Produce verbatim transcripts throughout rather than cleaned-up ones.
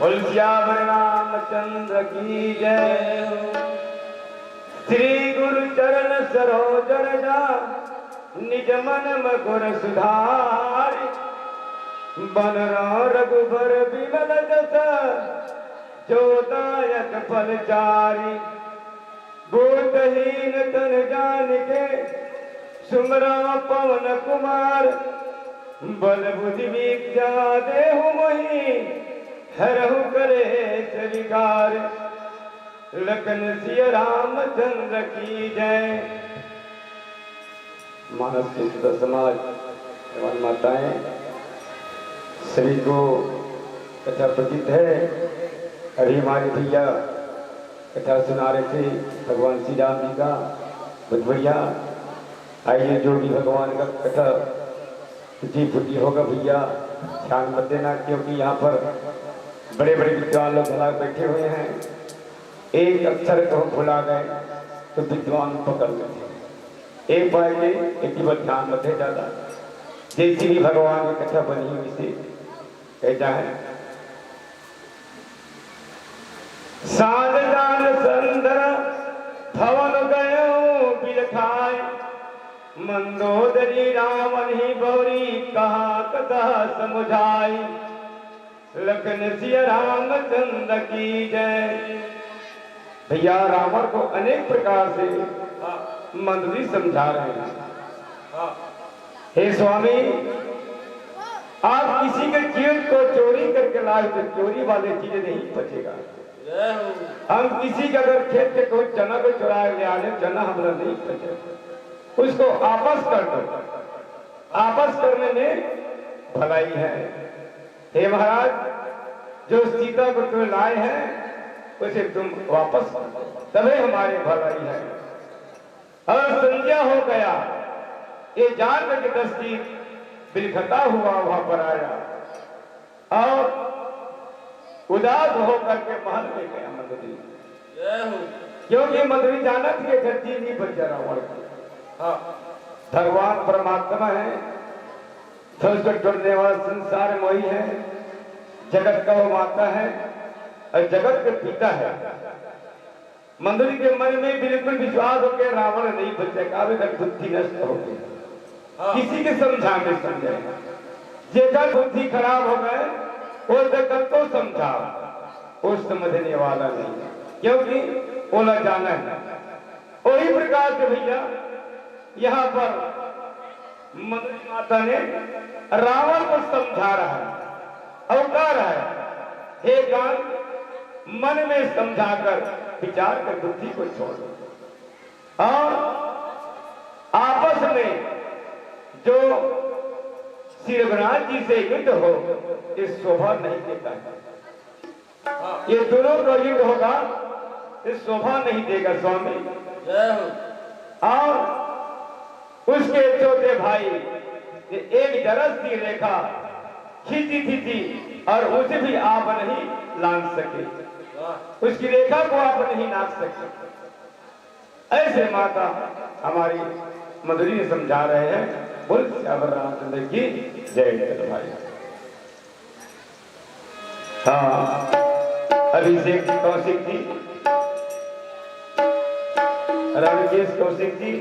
बोल सियावर रामचंद्र की जय। श्री गुरु चरण सरोज रज निज मन मकुर सुधारि। बन रघुबर बिमल जस जो दायक फल चारि। भूतहीन तन जानिके सुमिरौं पवन कुमार। बल बुद्धि विद्या देहु मोहि हरहु कलेस विकार। लखन सिया रामचंद्र की जय। मानस के सुधा समाज, जवान माताएं, सभी को कथा प्रतीत है। अभी हमारे भैया कथा सुना रहे थे भगवान श्री राम जी का, बहुत बढ़िया। आइए, जो भी भगवान का कथा टूटी फूटी होगा भैया, ध्यान मत देना, क्योंकि यहाँ पर बड़े बड़े विद्वान लोग भला बैठे हुए हैं। एक अक्षर को हम भुला गए तो विद्वान पकड़ लेते हैं। एक बार ये एक बार ध्यान रखे ज्यादा, जैसी भी भगवान की कथा बनी हुई से कहता है, साध दान संदर भवन गयो बिलखाय। मंदोदरी रावण ही बौरी कहा कथा समुझाई। लखन सिया रामचंद्र की जय। भैया, रावण को अनेक प्रकार से मंदोदरी समझा रहे हैं। हे स्वामी, आप किसी के चीज को चोरी करके लाए तो चोरी वाले चीज नहीं पचेगा। हम किसी के अगर खेत के कोई चना को चुरा ले आ जाए, चना हमारा नहीं पचेगा। उसको आपस कर दो। आपस करने में भलाई है। हे महाराज, जो सीता को तुम लाए हैं, उसे तुम वापस कर दो, तभी हमारी भलाई है। और संध्या हो गया, ये जान करके दशरथ बिलखता हुआ वहां पर आया और उदास होकर के महल में गया मंदोदरी। क्योंकि मंदोदरी जानत के घर जी नहीं बचा रावण की। भगवान परमात्मा है, ध्वज को तोड़ने वाला संसार मोही है, जगत का वो माता है और जगत के पिता है। मंदोदरी के मन में बिल्कुल विश्वास हो गया, रावण नहीं बचेगा, अब एकर बुद्धि नष्ट हो गई। किसी के समझा में समझे, जेकर बुद्धि खराब हो गए, वो जगत को समझाओ, वो समझने वाला नहीं, क्योंकि ओला जाना है। वही प्रकार से भैया, यहाँ पर मंदोदरी माता ने रावण को समझा रहा है, अवतार है। हे कान, मन में समझाकर विचार कर बुद्धि को छोड़ दो। और आपस में जो श्री रघुनाथ जी से युद्ध हो, ये शोभा नहीं देता है। ये दोनों का युद्ध होगा, ये शोभा नहीं देगा स्वामी। और उसके छोटे भाई ने एक जरस की रेखा खींची थी, थी और उसे भी आप नहीं लांघ सके, उसकी रेखा को आप नहीं लांघ सके। ऐसे माता हमारी मंदोदरी समझा रहे हैं। बोल सियावर रामचंद्र की जय। चलो भाई, हाँ, अभिषेक कौशिक जी, रणकेश कौशिक जी,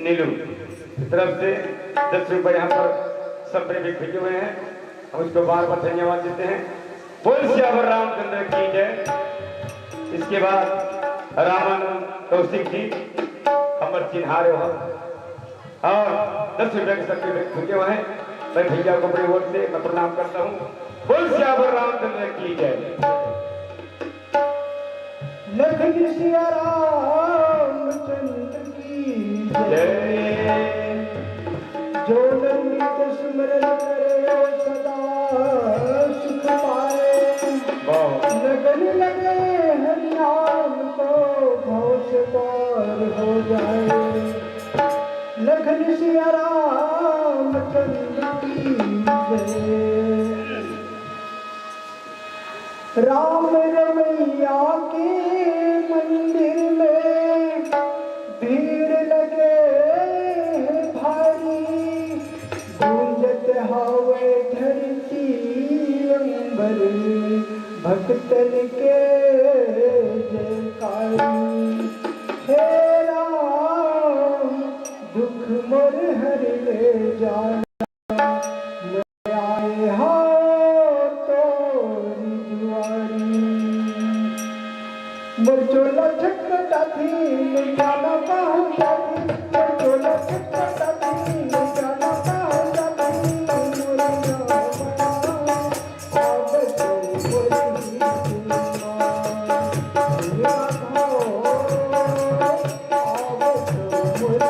नीलू की तरफ से दस रुपए यहाँ पर सब प्रेमी भेजे हुए हैं, हम उसको बार बार धन्यवाद देते हैं। बोल सियावर रामचंद्र की जय। इसके बाद रामानंद कौशिक जी, हमर चिन्हारे हो, और दस रुपया के सब प्रेमी भेजे हुए हैं। मैं भैया को बड़ी ओर से मैं प्रणाम करता हूँ। बोल सियावर रामचंद्र की जय। लखन सिया रामचंद्र की जय। जय। जो नंदित स्मरण करे सदा सुख पाए। वाह। लगन लगे हरि नाम को भव से पार हो जाए। लखन सिया रामचंद्र की जय। राम रमैया के मंदिर में भीड़ लगे है भारी, गूंजत हवे धरती अंबर भक्तन के जयकारी। हे राम, दुख मोर हर ले जाना, आए हो तोरी दुआरी। मोर चोला छटपटाथे, मोर जाना कहाँ जाथे, मोर चोला छटपटाथे, मोर जाना कहाँ जाथे, मोर जाना। अब तो मोर ही दुआ, राधा, अब तो मोर ही दुआ।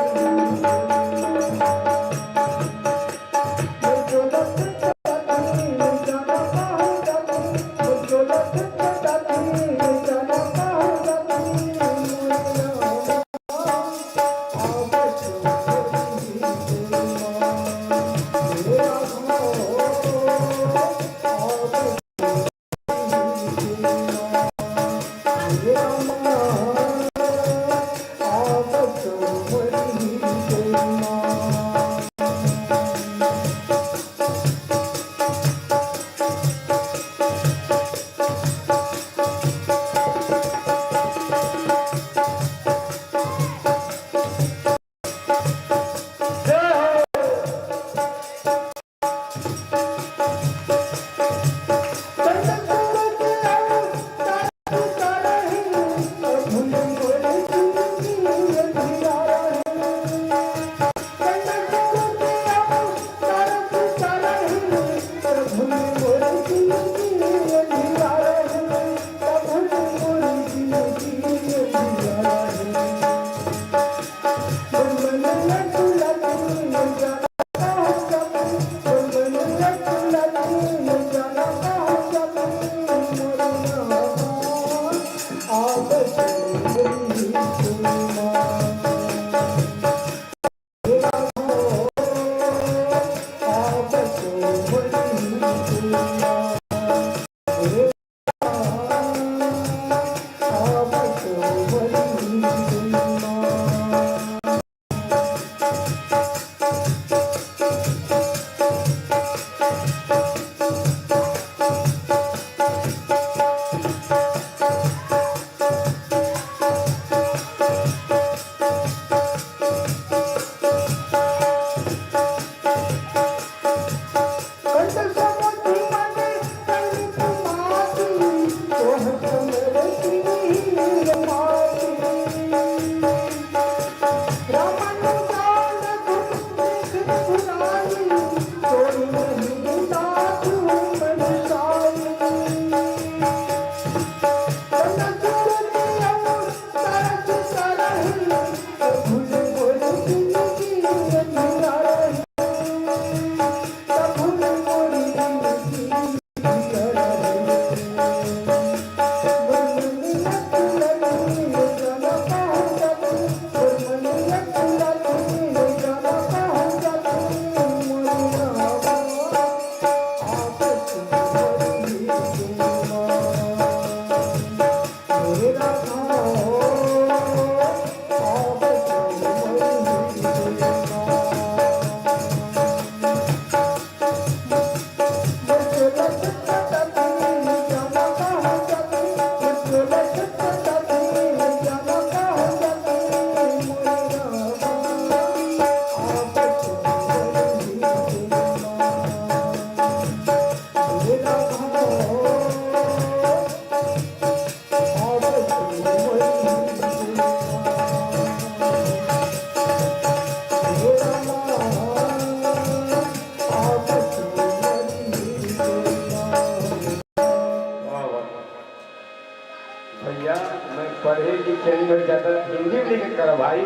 चैनल में ज्यादा हिंदी में नहीं कर भाई,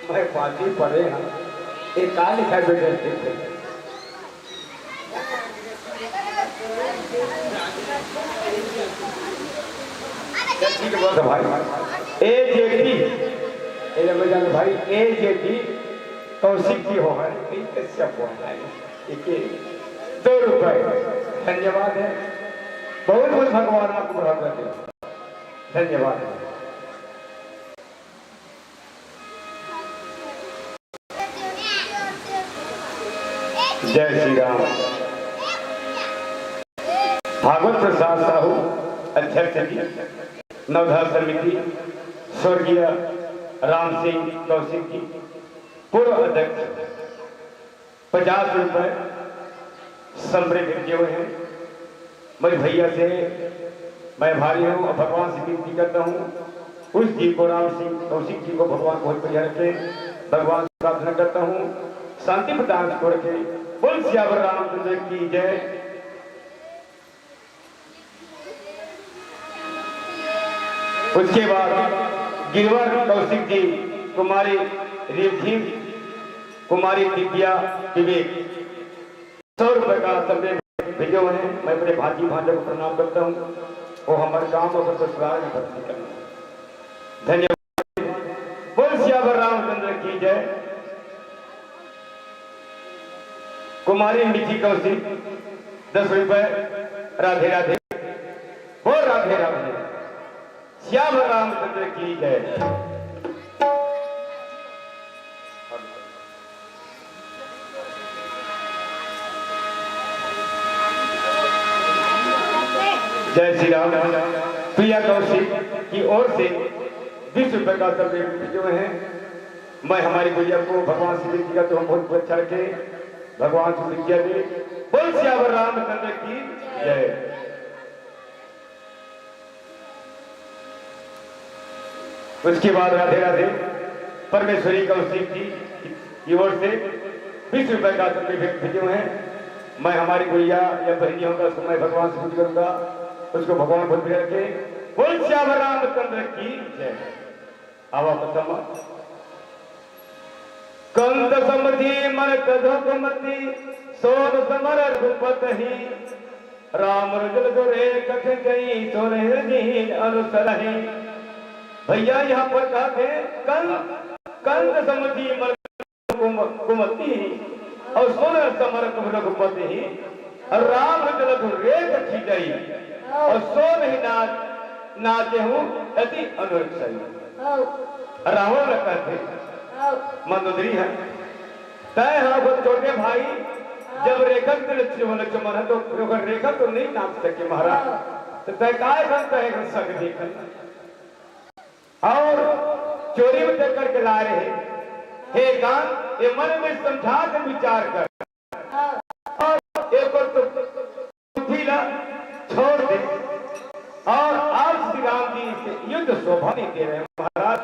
मैं पाती पढ़े हैं। एक का लिखा है बेटा, ठीक है। ठीक है, बोल दो भाई। ए जे टी, ए ले मैं जान भाई, ए जे टी कौशिक जी हो है, ठीक है, सब बोल रहा है। एक दो रुपए, धन्यवाद है। बहुत बहुत भगवान आपको बढ़ावा दे। धन्यवाद। जय श्री राम। भागवत प्रसाद साहू, अध्यक्ष जी, नवधा समिति, स्वर्गीय राम सिंह कौशिक जी, पूर्व अध्यक्ष, पचास रुपए संप्रेषित किए हुए हैं। मेरे भैया से मैं भारी हूँ और भगवान से विनती करता हूँ, उस जी को, राम सिंह कौशिक जी को भगवान बहुत बढ़िया रखे। भगवान से प्रार्थना करता हूँ, शांति प्रदान को रखे। बोल सियावर रामचंद्र की जय। उसके बाद गिरवर कौशिक जी, कुमारी रिमझिम, कुमारी दिव्या विवेक, सौ रुपए का संदेश भेजे हुए हैं। मैं अपने भांजी भांजा को प्रणाम करता हूँ। वो हमारे काम और ससुराल में भक्ति करना। धन्यवाद। बोल सियावर रामचंद्र की जय। कुमारी मिठी कौशिक, दस रुपए। राधे राधे। बोल राधे राधे। सियावर रामचंद्र की जय। जय श्री राम। प्रिया कौशिक की ओर से बीस रुपए का संदेश भेजे हुए हैं। मैं हमारी गुड़िया को भगवान से विनती करता हूँ, बहुत अच्छा रखे, भगवान से विद्या दे। बोल सियावर रामचंद्र की जय। उसके बाद राधे राधे परमेश्वरी कौशिक जी की ओर से बीस रुपए का तुमने भेंट भेजे हुए हैं। मैं हमारी गुड़िया या बहनी होगा, उसको मैं भगवान से पूजा करूंगा, उसको भगवान बहुत प्रिय रखे। बोल सियावर रामचंद्र की जय। आवा बतावा। कंद समझी मर कधो कुमति, सोन समर रघुपत ही। राम रजल जो रेख खिंचई, सोरह दीन अनुसरहि। भैया, यहाँ पर कहा थे, कंद, कंद समझी मर कुम-, कुमति, और सोन समर रघुपति ही, और राम रजल जो रेख खिंचई, और सो नहीं नाच, नाचे हूँ अति अनुरक्ष सही। रावण न कहते, मंदोदरी है, तय है वो छोटे भाई, जब रेखा के लक्ष्मण, लक्ष्मण है तो अगर रेखा तो नहीं नाच सके महाराज, तो तय काय बनता है सक देखा। और चोरी में तय करके ला रहे। हे कान, ये मन में समझा के विचार कर। और एक और तो बुद्धि ला छोड़ दे। और आज श्री राम जी इसे युद्ध शोभा नहीं दे रहे महाराज।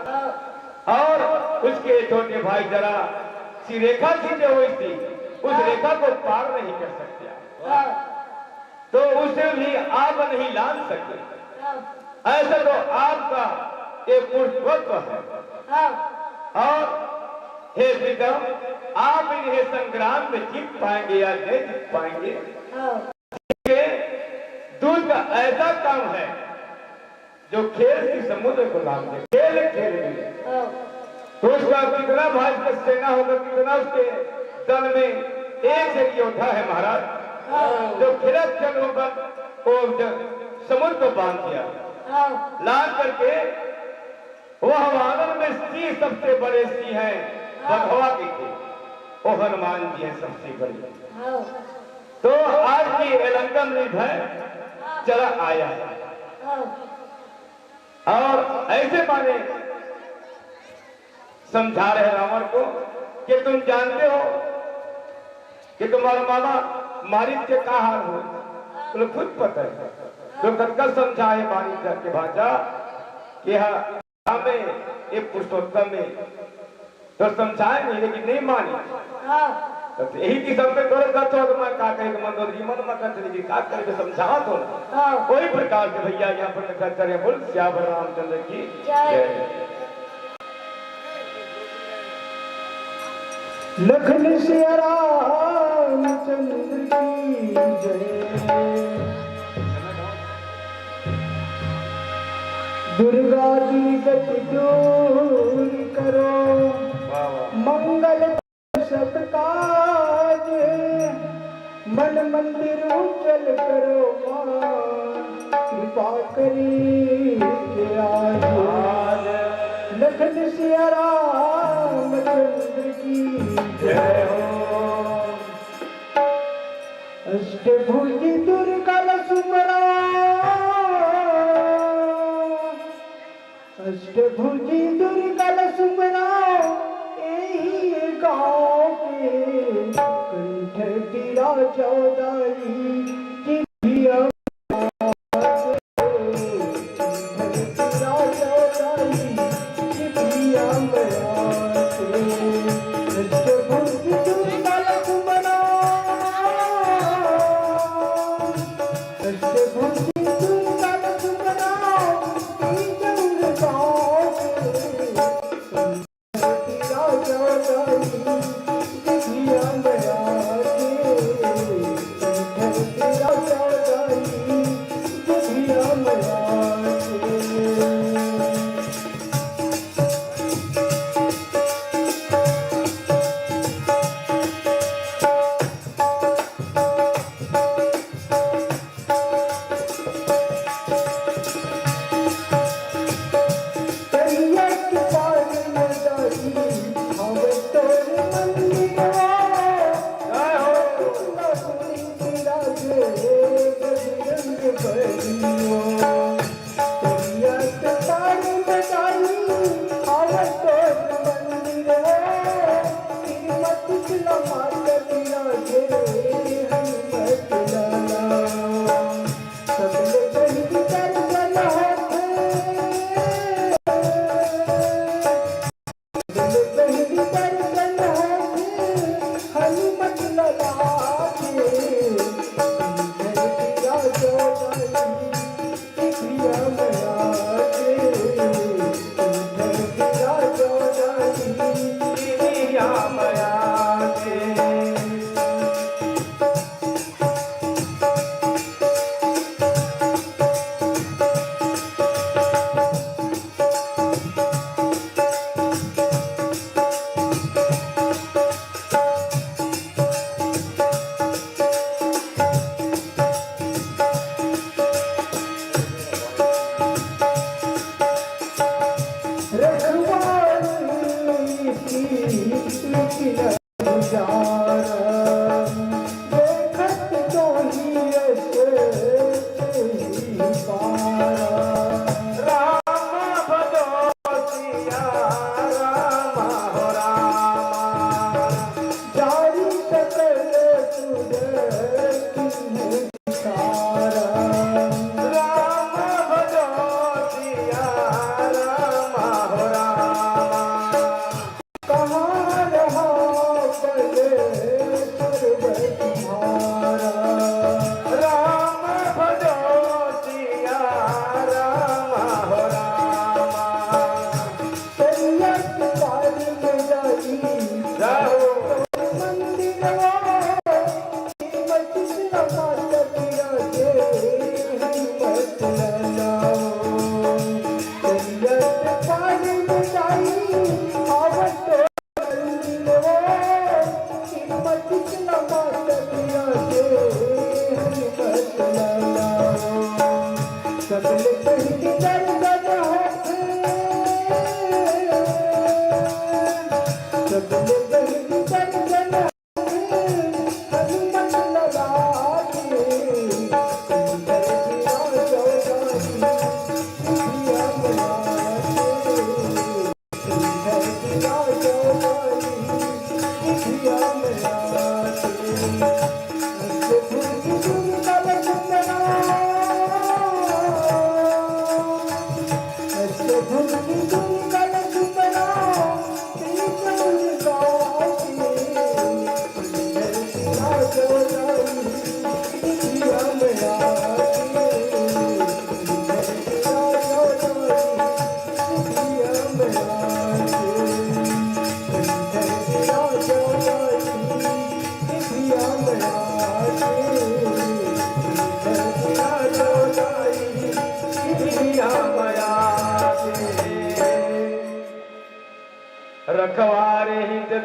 और उसके छोटे भाई जरा सी रेखा खींचे हुई थी, उस रेखा को पार नहीं कर सकते। तो उसे भी आप नहीं लान सके। ऐसा तो आपका एक पुरुषत्व है। और हे प्रीतम, आप इन्हें संग्राम में जीत पाएंगे या नहीं जीत पाएंगे, ये दूर का ऐसा काम है जो खेल की समुद्र को लांघे, खेल खेल में। तो उसका कितना भाई का सेना होगा, कितना उसके दल में एक एक योद्धा है महाराज, जो खेलत खेल होगा, वो जब समुद्र को बांध दिया, लांघ करके वह वानर में सिंह सबसे बड़े सिंह हैं, बघवा के थे, वो हनुमान जी हैं सबसे बड़े। तो आज भी ये लंका में भय चला आया है। और ऐसे माने समझा रहे रावण को कि तुम जानते हो कि तुम्हारा मामा मारीच के का हाल हो, तुम्हें खुद पता है। तो कतका समझाए मारीच के भांजा कि हाँ, हमें ये पुरुषोत्तम में तो समझाए नहीं, लेकिन नहीं मानी। बस यही किस्म के तोर का चौदह माँ का कहे के मन दोदरी मन मा कर चली का करे समझा तो ना। हाँ। कोई प्रकार से भैया यहाँ पर कथा करे बोल सियावर रामचंद्र की जय। जय। लखन सिया रामचंद्र की जय। दुर्गा दुर्गति दूर करो, वाह, वाह। मंगल सब काज, मन मंदिर उज्जल करो माँ, कृपा करी के आज। लखन सिया रामचंद्र की जय हो। अष्टभुजी दुर्गा लसुमरा, अष्टभुजी दुर्गा लसुमरा, एही गाँव के कंठ पीरा चौदाई जिभिया।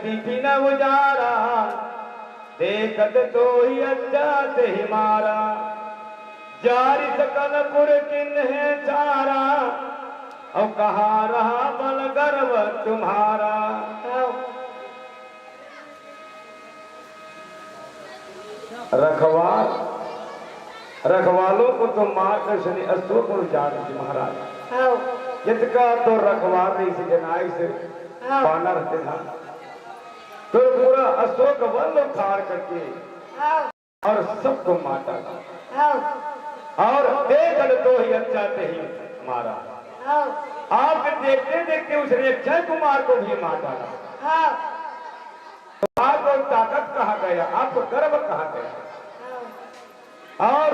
बिन उजारा, देखत तोहि अज्जा तेहि मारा। जारि सकल पुर कीन्हे चारा, अउ कहा रहा बल गर्व तुम्हारा। रखवाल, रखवालों को तो मारकर सने अशोक उजाड़ दिए महाराज। हाँ। जतका तो रखवाल रहिसे, जनाइसे, हाँ। बानर रहते था, तो पूरा अशोक वन उखाड़ करके, हाँ। और सबको मार डाला। हाँ। और देखत तोहि अज्जा तेहि मारा। हाँ। आपके देखते देखते उसने अक्षय कुमार को भी मार डाला। हाँ। तो आपको ताकत कहाँ गया, आपको गर्व कहाँ गया? हाँ। और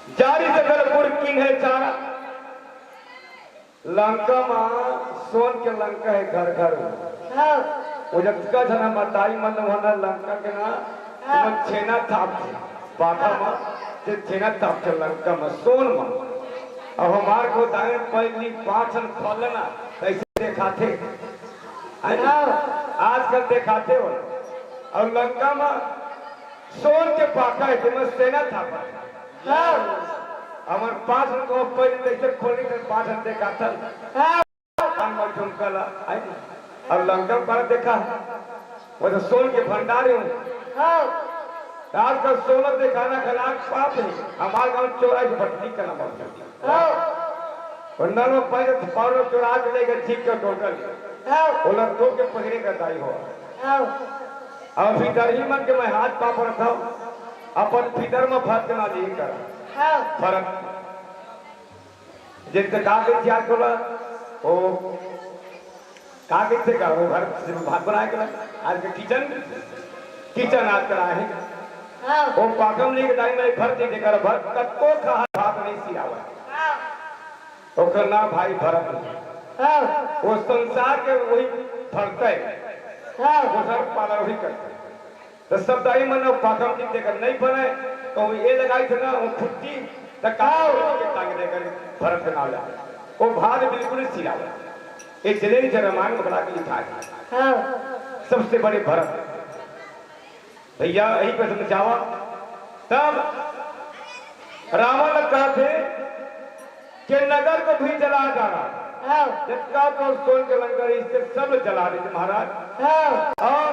जारि सकल पुर कीन्हे चारा, लंका म सोन के लंका हे घर घर म। हाँ। वो जतका झन मताई मन होना लंका के ना, हाँ। ओमन छेना थापथे, पाखा म, हाँ। ते छेना थापथे लंका म, सोन म। अब हमार गोदाई म पहिली पाँच ठन खोल लेना, कइसे देखाथे? है ना? हाँ। आजकल देखाथे हो। अउ लंका म सोन के पाखा हे, तेमा छेना थापा। हाँ। हमर पाँच ठन को पहिली कइसे खोली, त पाँच ठन देखाथन। हाँ। कान म झुमका ला, है ना? अउ लंका म देखा, वो तो सोन के भंडार हे। हाँ। त आजकल सोना देखाना खराब पाप हे। हमार गाँव चोराई के भटकी करना बाबू। हाँ। वो नल म पैर पावलो चोरा के लेके झीक के टोटल। हाँ। ओला तो के पकड़े का दाई हो। हाँ। अउ भीतरही मन के मैं हाथ पापड़ था, अपन भीतर म भरत ना जी कर। हाँ। भरत। जइसे का कहिथे आज तोला, ओ, का कहिथे का, ओ घर से भात बनाए के ला, आज के किचन, किचन आज करा हे। हाँ। ओ पाखा म लेके दाई मैं भर दे देकर भर, कतको खा भात नहीं सिरावत। हाँ। ओकर नाम भाई भरत हे। हाँ। वो संसार के वही भरते। हाँ। वो सर पाला वही करते। त सब दाई मन पाखा म देकर नहीं बने, तो वो ये लगाई थे ना, वो खुट्टी, त का के टांग देकर भरत के नाम ला। वो भात बिल्कुल ही सिरावत। ये चले नहीं थे, रामायण में बड़ा के लिखा है। हाँ। सबसे बड़े भरत। भैया, यही पे समझावा। तब रावण ल कहा थे कि नगर को भी जला डाला। हाँ। जतका तो सोन के लंका हे, इससे सब जला दे महाराज। हाँ। और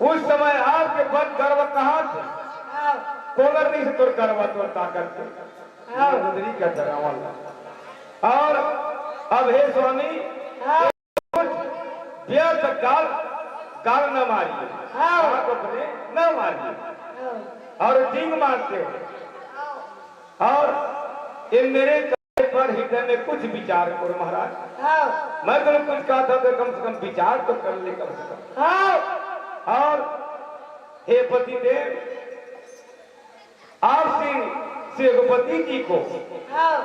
उस समय आपके बल गर्व कहाँ थे? हाँ। कोलर नहीं से तोर गर्व, तोर ताकत थे। हाँ। मंत्री का डरावन। और अब हे स्वामी, हाँ। कुछ व्यर्थ गाल, गाल न मारिए। हाँ। आँख अपने न मारिए। हाँ। और डींग मारते हो। और ये मेरे कहने पर हृदय में कुछ विचार करो महाराज। हाँ। मैं तुम्हें कुछ कहा था तो कम से कम विचार तो कर ले कम से कम। हाँ। और हे पति देव, आप श्री सेनापति जी को हाँ।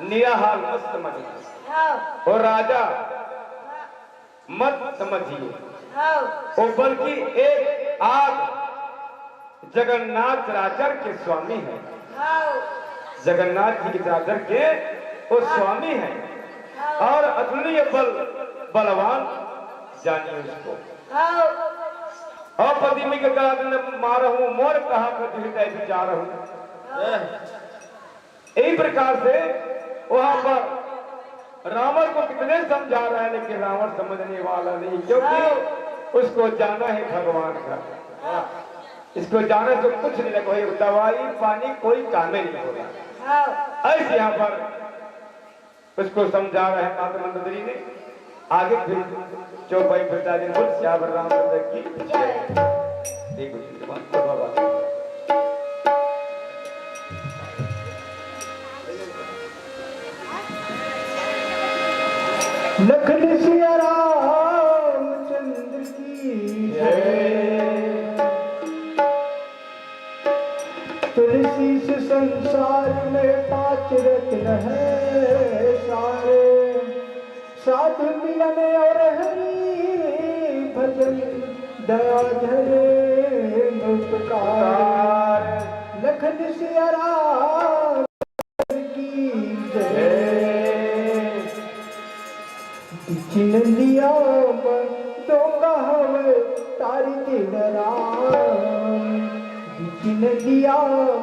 निराहार मत समझिए। हाँ। और राजा मत समझिए। हाँ। वो बल्कि एक आग जगन्नाथ चराचर के स्वामी है। हाँ। जगन्नाथ जी के चराचर के वो हाँ। स्वामी है। हाँ। और अतुलनीय बल, बलवान जानिए उसको। हाँ। और पति में के कहा तुमने मारहूं, मोर कहा कर हृदय विचारहूं। हाँ। यही प्रकार से वहां पर रावण को कितने समझा रहा है, लेकिन रावण समझने वाला नहीं, क्योंकि हाँ। उसको जाना है भगवान का। हाँ। इसको जाने से कुछ नहीं लगा, ये दवाई पानी कोई काम में नहीं होगा। हाँ। ऐसे यहाँ पर उसको समझा रहे हैं माता मंदोदरी ने। आगे फिर चौपाई फिर जाके बोल, सियावर रामचंद्र की जय। जय। देखो, बाबा। लखन सिया रामचंद्र की जय। तुलसी से संसार में पांच रत्न है सारे, साधु मिलन और हरि भजन, दया धर्म उपकार। लखन सिया राम की जय। बिच नदिया म डोंगा हवय तारी दिन राम, बिच नदिया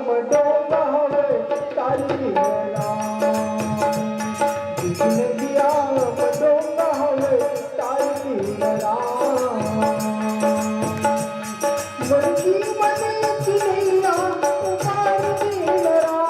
म डोंगा हवय तारी दिन राम, बिच नदिया म डोंगा हवय तारी दिन राम। मोर जीवन चिरैया उबार दिन राम।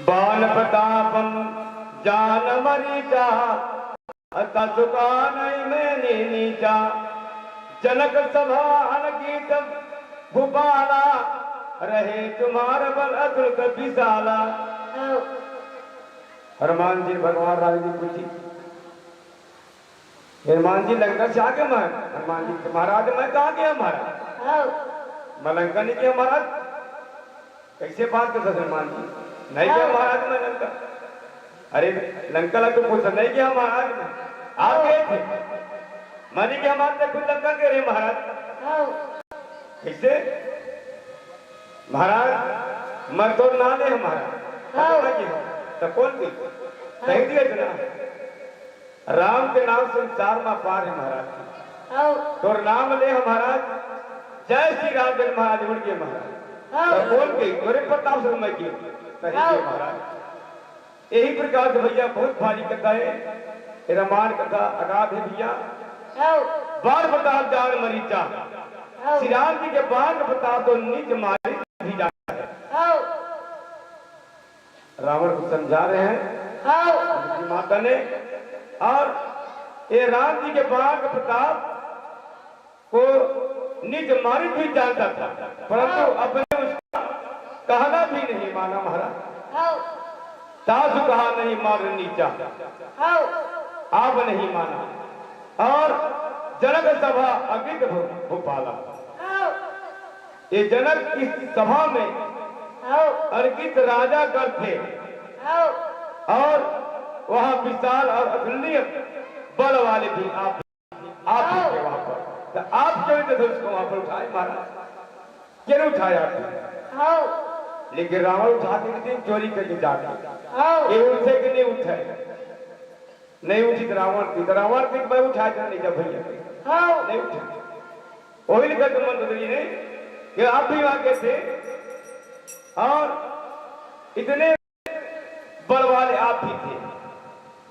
बान प्रतापम जान मरीचा, अतका सुका नहीं मैं नीचा। जनक सभा अन गीत भूपाला, रहे तुम्हार बल अतुल विशाला। हनुमान जी भगवान राम जी पूछी, हनुमान जी लंका से आगे मैं, हनुमान जी के महाराज मैं कहाँ गया महाराज? मैं लंका नहीं गया महाराज। कैसे बात करता हनुमान जी? नहीं गया महाराज मैं लंका। अरे लंका लग तो पूछा, नहीं गया महाराज मैं। आप गए थे। मानी कि हमारे खुद लंका के रहे महाराज। कैसे? महाराज मैं तोर नाम ले हमारा। हाँ। मैं की हूँ। तो कौन की? हाँ। सही दिया जना। राम के नाम संसार में पार है महाराज। हाँ। तोर नाम ले हमारा। जय श्री राम बोल महाराज, उड़ गए महाराज। हाँ। तो कौन की? तोरे प्रताप से मैं की। सही हाँ। दिया महाराज। यही प्रकार से भैया बहुत भारी कथा है। ये रामायण कथा अगाध है भैया। हाँ। बाण प्रताप जान मरीचा। हाँ। श्री राम जी के बाण प्रताप तो निज मारी भी जाता है। हाँ। रावण को समझा रहे हैं। हाँ। उनकी माता ने। और ये राम जी के बाण प्रताप को निज मारी भी जानता था, परंतु हाँ। अपने उसका कहना भी नहीं माना महाराज। हाँ। सासु कहा नहीं मार नीचा, हाँ। आप नहीं माना। और जनक सभा अगित भू-, भूपाला। हाँ। ये जनक इस सभा में हाँ। अर्पित राजा कर थे हाँ। और वहाँ विशाल और अतुलनीय बल वाले भी आप, आप ही थे वहाँ पर। तो आप क्यों नहीं थे उसको वहाँ पर उठाए महाराज? क्यों नहीं उठाया आपने? हाँ। लेकिन रावण उठा के दिन चोरी करके जाके हाँ। ये उठे कि नहीं उठे? नहीं उठी तो रावण की, तो रावण की मैं उठा के नहीं जब भैया हाँ। नहीं उठे। वही लिखा तुम मंत्री ने कि आप भी वहां के थे और इतने बल वाले आप भी थे,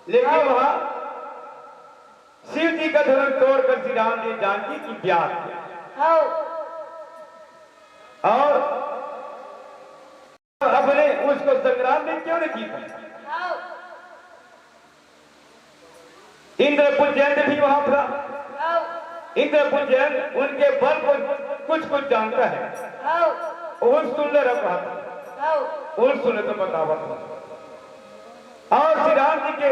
लेकिन हाँ। वहां शिव जी का धनुष तोड़कर श्री राम जी जानकी की ब्याह किया। हाँ। और अपने उसको संग्राम में क्यों नहीं जीता? हाँ। इंद्रपुल जैन भी वहां था। हाँ। इंद्रपुल जैन उनके बल को कुछ कुछ जानता है। हाँ। वो सुंदर रहा था। हाँ। वो सुने तो बतावत था। और श्री राम जी के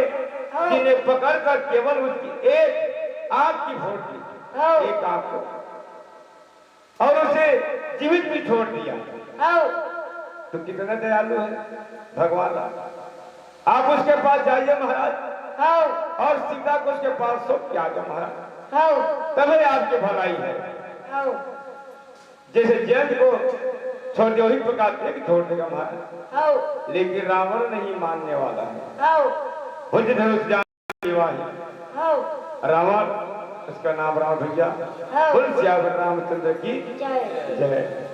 हाँ। जी ने पकड़कर केवल उसकी एक आंख की फोड़ दी। हाँ। एक आंख को। और उसे जीवित भी छोड़ दिया। हाँ। तो कितना दयालु है भगवान। आप उसके पास जाइए महाराज। हाँ। और सीता को उसके पास सौंप के आ जाओ महाराज। हाँ। तभी आपकी भलाई है। हाँ। जैसे जैन को छोड़ दिया, वही प्रकार से भी छोड़ देगा महाराज। हाँ। लेकिन रावण नहीं मानने वाला है। हाँ। भुज धनुष जान विवाही। हाँ। रावण, उसका नाम रावण भैया। हाँ। बोल सियावर रामचंद्र की जय। जय।